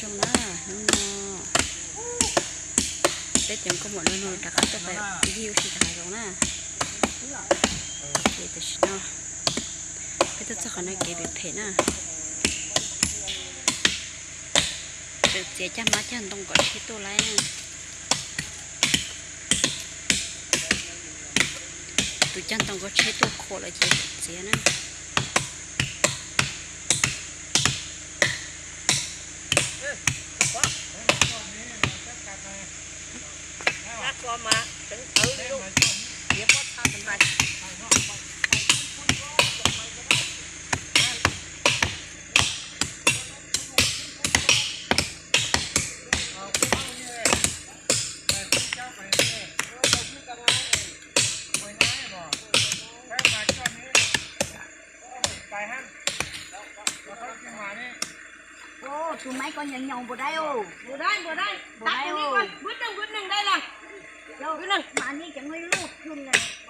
Na, hnub no peb cov nkauj muam no rov qab tuaj pem ib ub si rau hav zoov na. Ces tam sim no peb tuaj txog qhov no kev phem phem na. Tseem txiav caj hmab caj ntoo kom tsheb tuaj laib na. Tus caj ntoo kom tsheb tuaj khuam lawm ces txiav na. Tus maiv ko nyaum nyaum npaum dai os. Npaum dai, npaum dai. Npaum dai os.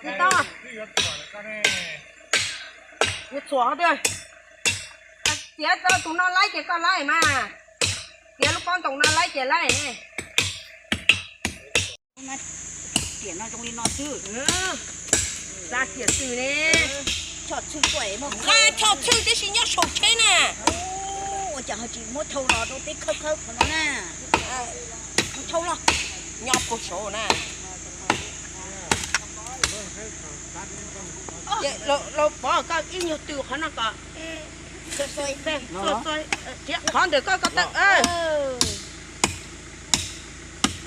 Nws tau. Yuav txhuam tiag. Tiav tau tus no laib ces koj laib mas. Tiav lub pob ntoos no laib ces laib. Tiam no zoo li no xwb. Xa tiam xwb ne. Choj txhwj tuaj es muab nqa choj txhwj tib si nyob saum tsheb na. Ua cas ho tsis muab thau los rau peb khawb khawb qhov no na. Thau los nyob puag saud na. Ces los pov koj ib nyuag tw qhov no kom. Qhov ntawm koj ko taw.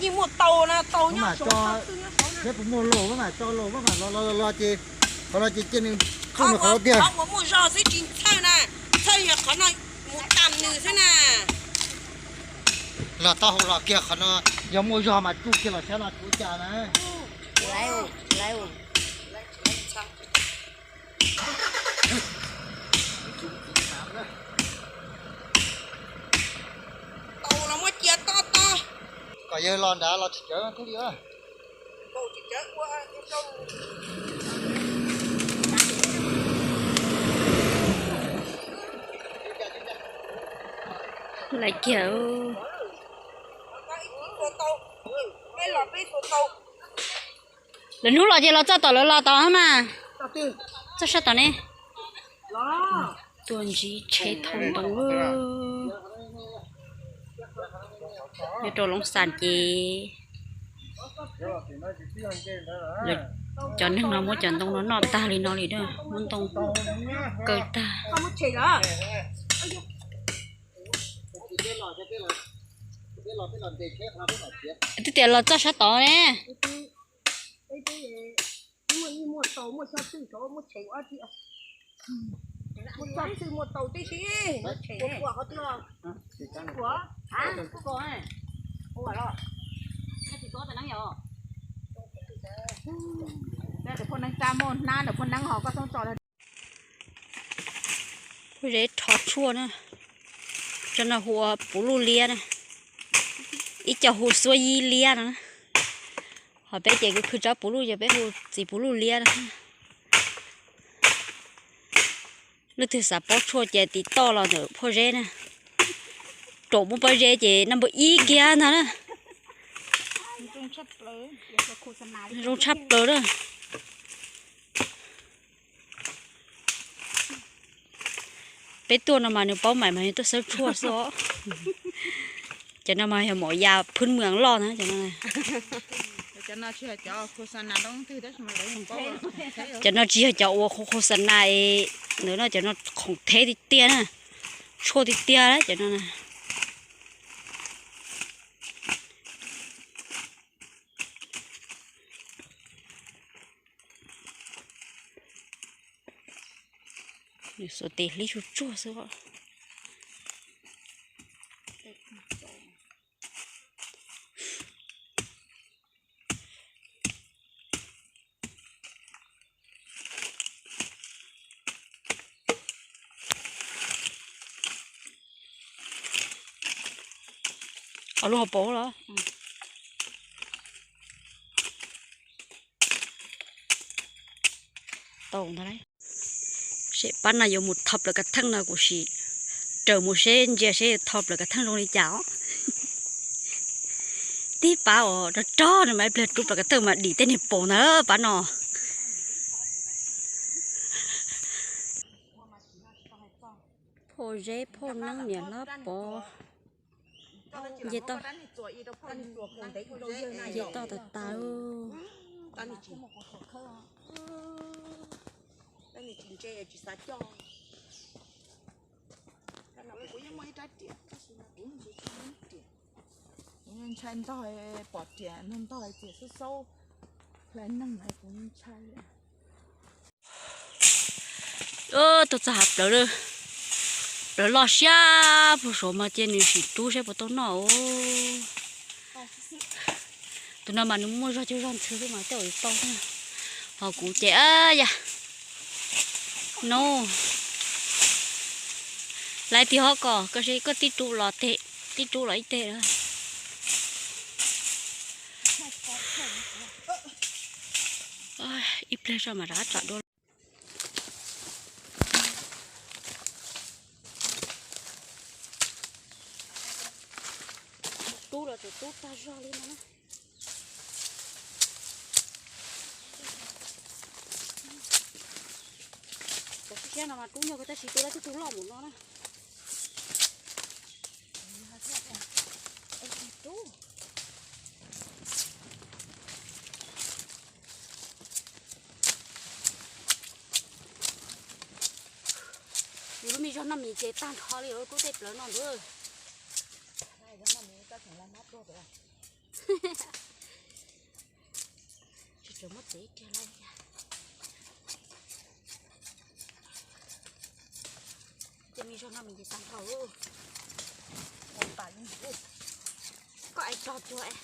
Yeej muaj tau na, tau nyob saud, tau txhwj nyob saud na. Thiab puas muaj lauj, maj mam tso lauj, maj mam los los los ces qhov no ces cia nws qhov uas muaj zog xwb tsis txhawj na, txhawj yog qhov no mus tam nws xwb na. Los tau hauv los kiag qhov no, yog muaj zog mas tsuj kiag los sab no tsuav cas na. Tau los muab cia tob tob. Kom yawg los nrad los tsis cawv thiaj li. Lawm kiag. Lawv hnub los ces los txoj tom lawv los tod mas. Txoj sab tom ne. Tuaj ntsib tsheb thauj ntoo. Nyob rau Loob Xas ces cov neeg no muab cov ntoo no noj tag li no li, muab ntoo kaw tag. Twb tias los txoj sab tod ne. Pob zeb rho tshuaj na, cov no hu ua puv luj liab na, ib co hu xuab yib liab no. Ho peb ces kuv khwv tsob puv luj ces peb hu txiv puv luj liab na. Leej twg xav paub tshuaj ces tim toj los ntawm Phoj Zeb na. Raum muaj pob zeb ces naj npawb ib kiag ntag na. Zoo tshaj plaws na. Peb tuaj no mas nws paub mais mas nws tuaj xawb tshuaj xwb os. Cov no mas yog mov yas phwb mws loj na cov no. Cov no tsis yog cov ua khos xas nas ntawd no, cov no khoom theb tiag tiag na, tshuaj tiag tiag cov no na. Nws xuas tes hlib tsuag tsuag xwb. Ua lub hauv paus los. Tau ntag lauj. Seb pab no yuav mus tho plaws kav theej no kuv sim raws mus seb ntsia seb tho plaws kav theej zoo li cas os. tib pab uas rog rog no mas ib pliag rub plas kas tawj mas dim tej niag paus ntawd pab no. Phauj Zeb phauj Neeb niam hlob Pov nce toj, nce toj tas tas. Ntshai ntog, pom riam no ntog ces xub xaub hlais neeg na, kuv ntshai. Tuaj txog hav plawv, plawv loj siab puag saud mas cia nws sim rub saib puas tau noj os. Tus no mas nws muaj zog cuag zog ntxhw xwb mas tej zaum yuav tau. Ho kuv ces ya no, laiv tig ho kom koj seb koj tib rub los teg, tib rub los ib teg. Ib pliag tso mam rov qab tsom dua. Rub los tseem rub tag zog li no na. Cov siab siab no mas rub nyuaj kawg tab sis tus loj twb tug loj mus no na. Yus lub me zog noj mis ces tag nrho li rub tej plawv no ntuj. Tsis tseem muab txiv kiag lawm. Ces me zog no mis ces tag nrho. Koj ais tog tuag.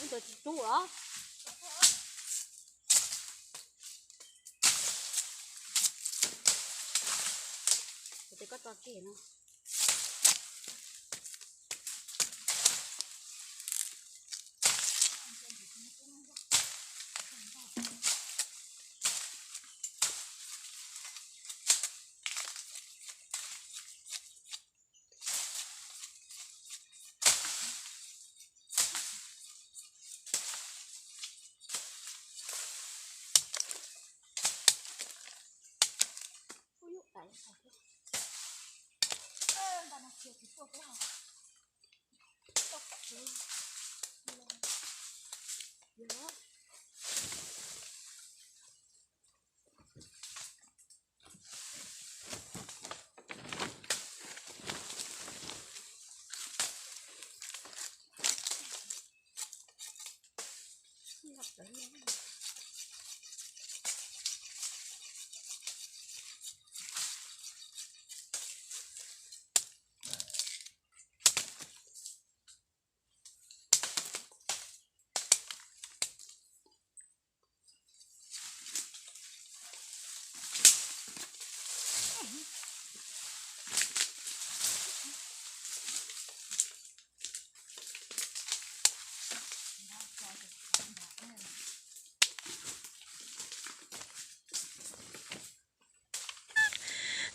Ntawd tsis rub los? Ces koj tso tseg no.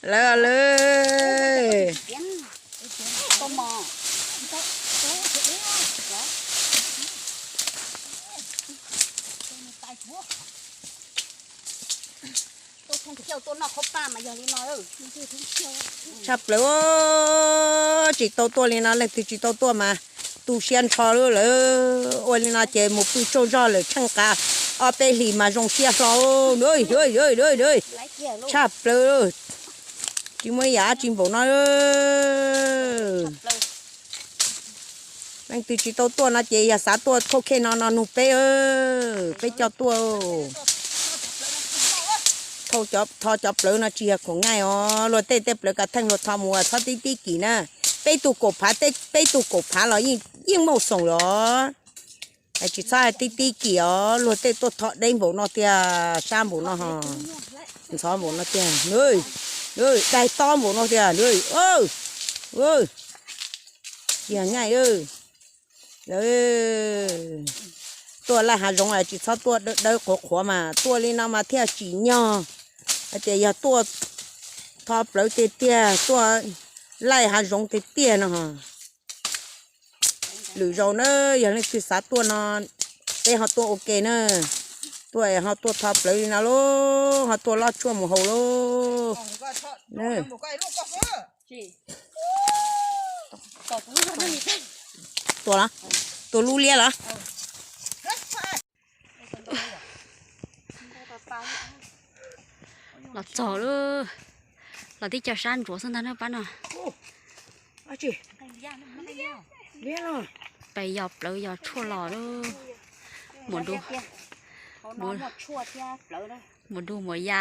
Lawv lawv. Tshaj plaws, tsis tau tuaj li no, leej twg tsis tau tuaj mas tu siab nrho lawm. Ua li no ces mus pw tsaug zog lawm tsheej qab ob peb hlis mas zoo siab hlo. Tshaj plaws, tsis muaj ib yam dab tsi npaum no. Leej twg tsis tau tuaj no ces yog xav tuaj thauj khej no no nug peb, peb coj tuaj. Thauj cov, tho cov plawv no tsis yog khoom nqaij os, luag tej tej plawv kav theej luag tho mus txhob tib tib kim na. Peb tug kaum phav, peb tug kaum phav los yeej muaj xoom los. Tsis txhob tib tib kim os, luag tej tuaj tho deb npaum no tiag, sab npaum no, ntxhov npaum no tiag. Daig tob npaum no tiag. Yog nqaij, lawv tuaj laij hav zoov tsis txhob tuaj dawb dawb qhuav qhuav mas tuaj li no mas thiaj tsim nyog. Hais tias yog tuaj tho plawv tiag tiag, tuaj laij hav zoov tiag tiag no. Lwm zaus na, yog leej twg xav tuaj no, peb ho tuaj ua ke na. Tuaj ho tuaj tho plawv li no lauj, ho tuaj lob tshuaj mus haus lauj. Tua los? Tua lub liab los? Los txog lawm, los tib co sab ntsuav xwb ntag na pab no. Pais yos plawv yos tshuaj los lawm. Muas nrug, muas nrug muas ya.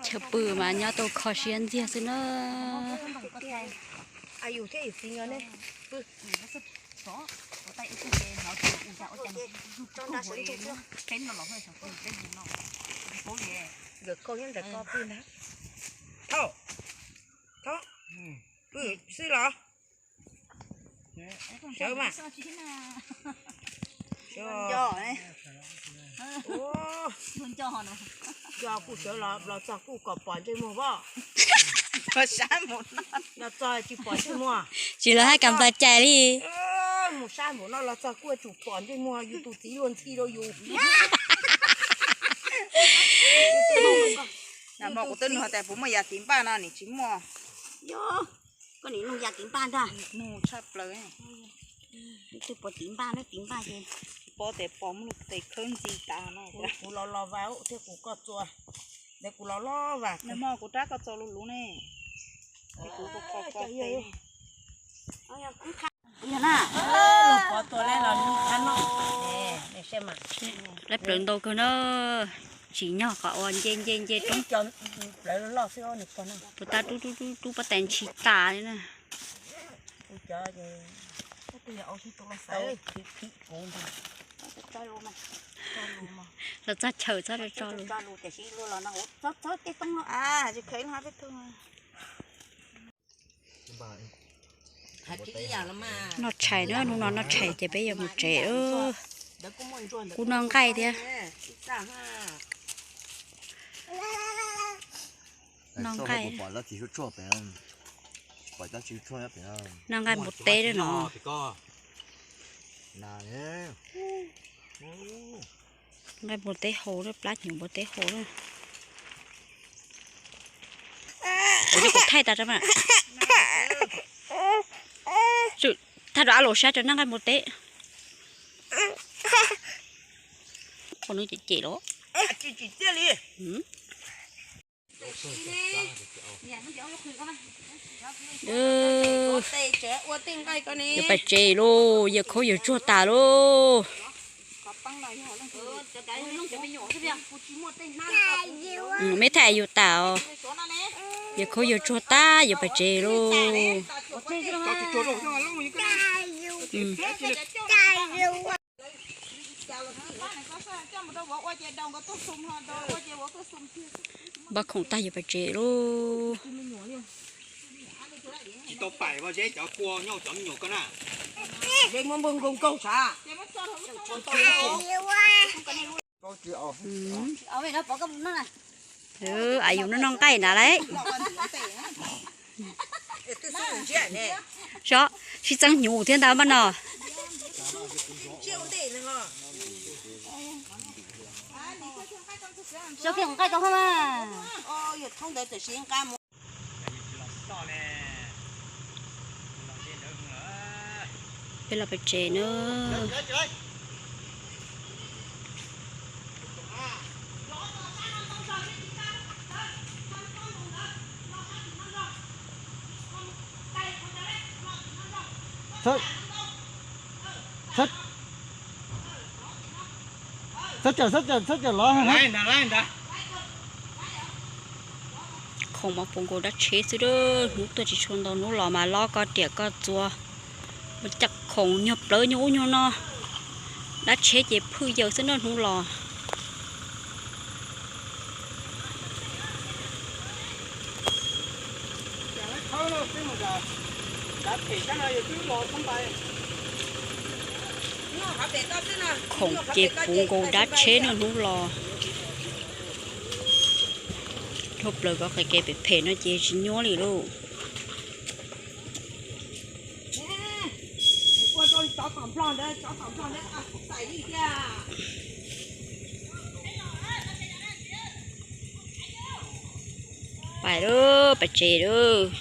Chaw pw mas nyob tau kho siab ntxiag xwb na. Xwb los? Sawv mas. Nco kuj sawv los, los txog kuj kom pom ntsej muag pob. Los txog tsis pom ntsej muag. Tsis los hab kam nplas cai li. Mus sab npaum no los txog kuj yuav tsum pom ntsej muag yus tus txiv luag ntxhi rau yus. Nag hmo kuv twb nug tias puas muaj yas tiv npaj no, nim tsis muaj. Yog, koj nim nug yas tiv npaj ntag. Nug tshaj plaws. Twb puas tiv npaj, neb tiv npaj ces tsis paub tias pom muaj lub tes khawb ntxi tas no. Kuv los los vas thiab kuv koj txua. Neb kuv los los vas. Nag hmo kuv rab koj txua lus lus ne. Kuv koj koj Lub pov tua lawm los nug qab noj. Lawv plawv ntau kawg na, tsim nyog qhov uas nce nce nce roob. Puas tas rub rub rub rub pob tais ntshis tas li na. Los txog chaw txhob tso lus. Noj tshais na, hnub no noj tshais ces peb yuav mus tsev. Kuv noj nqaij thiab. Noj nqaij, noj nqaij npua teb no. Nqaij npua teb hau, plab hnyuv npua teb hau. Kuv thaij tas, thaij rau ab laus saib rau nqaij npua teb. Ua nws cem cem los. Yuav pais tsev lauj, yawg khaub yawg tsuag tas lauj. Meb thaij yus tas os. Yawg khaub yawg tsuag tas, yuav pais tsev lauj. Npaj khoom tag yuav pais tsev lauj. Tsis tau pais, zeb cov kua nyob cov me nyuam ko na. Aib yus noj noj nqaij na lauj. Sob, sib txeeb hnyuv thiab ntag mas no. Peb los pem tsev na. Khoom mas puv nkaus dab tsheb xwb, hnub tuaj tsis tshua ntau, hnub los mas lob koj riam koj txuas. Ua cas khoom nyuag plawv nyuag ub nyuag no, dab tsheb ces phwj yaws xwb na hnub los. Khoom ces puv nkaus dab tsheb na hnub los. Dhau plaws kov qe ke pem phem no ces tsis nyuaj li lauj. Pais lawm, pais tsev lawm.